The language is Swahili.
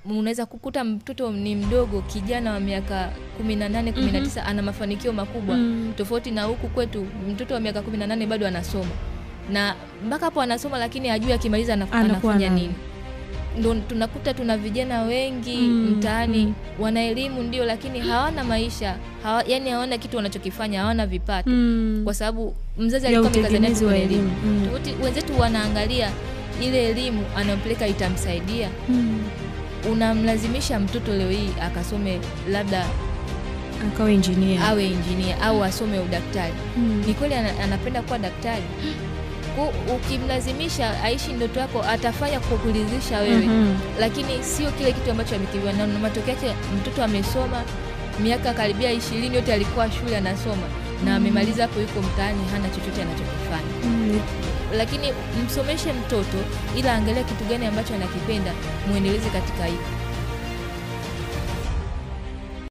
Unaweza kukuta mtoto ni mdogo, kijana wa miaka 18, 19 ana mafanikio makubwa. Tofauti na huku kwetu mtoto wa miaka 18 bado anasoma. Na mpaka hapo anasoma lakini hajui akimaliza anafanya nini. Ndio tunakuta tuna vijana wengi mtaani wana elimu ndio, lakini hawana maisha, yani hawana kitu wanachokifanya, hawana vipato. Kwa sababu mzazi alikuwa amekazania kwenye elimu. Wenzetu wanaangalia ile elimu anampeleka itamsaidia. Unamlazimisha mtoto leo hii akasome labda akawe engineer, awe engineer au asome udaktari. Ni kweli anapenda kuwa daktari? Ukimlazimisha aishi ndoto yako atafanya kukuridhisha wewe, lakini sio kile kitu ambacho amekiwa. Na matokeo yake mtoto amesoma miaka karibia 20 yote alikuwa shule anasoma, na amemaliza hapo yuko mtaani hana chochote anachokifanya. Lakini msomeshe mtoto, ila angalia kitu gani ambacho anakipenda, muendeleze katika hiyo.